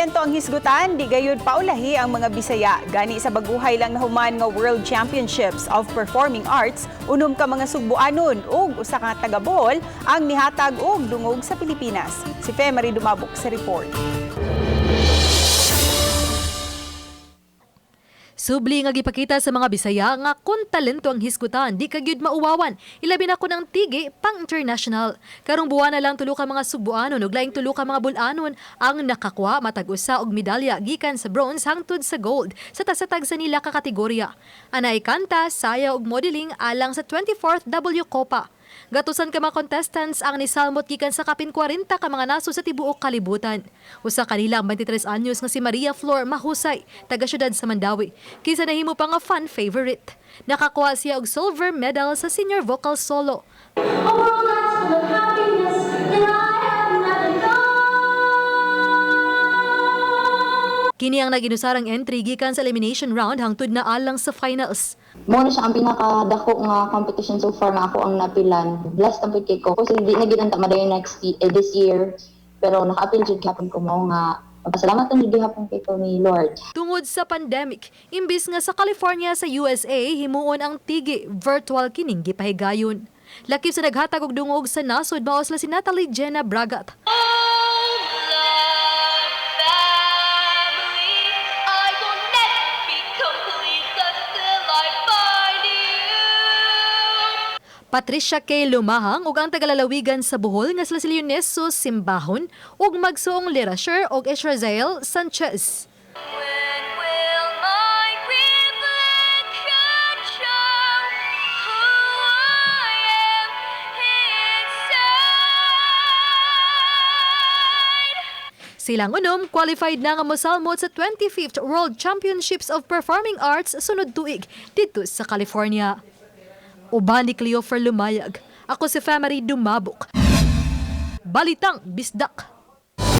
talento ang hisgutan, di gayud paulahi ang mga Bisaya. Gani sa baguhay lang nahuman nga World Championships of Performing Arts, unom ka mga Sugbuanon ug usa ka taga Bohol ang nihatag og dungog sa Pilipinas. Si Fe Marie Dumabok sa report. Subli nga gipakita sa mga Bisaya nga kung talento ang hisgutan, di ka gyud mauwawan. Ilabi na kun ang tigi pang international. Karong buwana lang, tulo ka mga Sugbuanon ug laing tulo ka mga Bol-anon ang nakakuha matag usa og medalya gikan sa bronze hangtod sa gold sa tagsa-tagsa nila ka kategorya. Anay kanta, sayaw ug modeling alang sa 24th W Copa. Gatusan ka mga contestants ang nisalmot gikan sa kapin 40 ka mga nasod sa tibuok kalibutan. Usa kanila ang 23 anyos nga si Maria Flor Mahusay, taga syudad sa Mandaue. Kinsa nahimo pa nga fan favorite. Nakakuha siya og silver medal sa senior vocal solo. A world that's full of happiness that I have never known. Kini ang naginusarang entry gikan sa elimination round hangtod na alang sa finals. Mao na siya ang pinakadako nga competition so far nga ako ang napilan. Blessed ang pud kay ko. Kasi di na gid ang madayon this year. Pero naka-apil jud gihapon ko, mao nga magpasalamat jud gihapon kay ko ni Lord. Tungod sa pandemic, imbis nga sa California sa USA himuon ang tigi, virtual kining gipahigayon. Lakip sa naghatag og dungog sa nasod mao sila si Natalie Jenna Bragat. Oh, love, family, I will never be complete until I find you. Patricia K. Lumahang ug ang tagalalawigan sa Bohol nga sila si Leoneso Simbahon ug magsuong Lerasher ug Israel Sanchez. When will my reflection show who I am inside? Silang unom qualified na nga mosalmot sa 25th World Championships of Performing Arts sunod tuig didto sa California. Uban ni Cleofer Lumayag. Ako si Family Dumabok. Balitang Bisdak.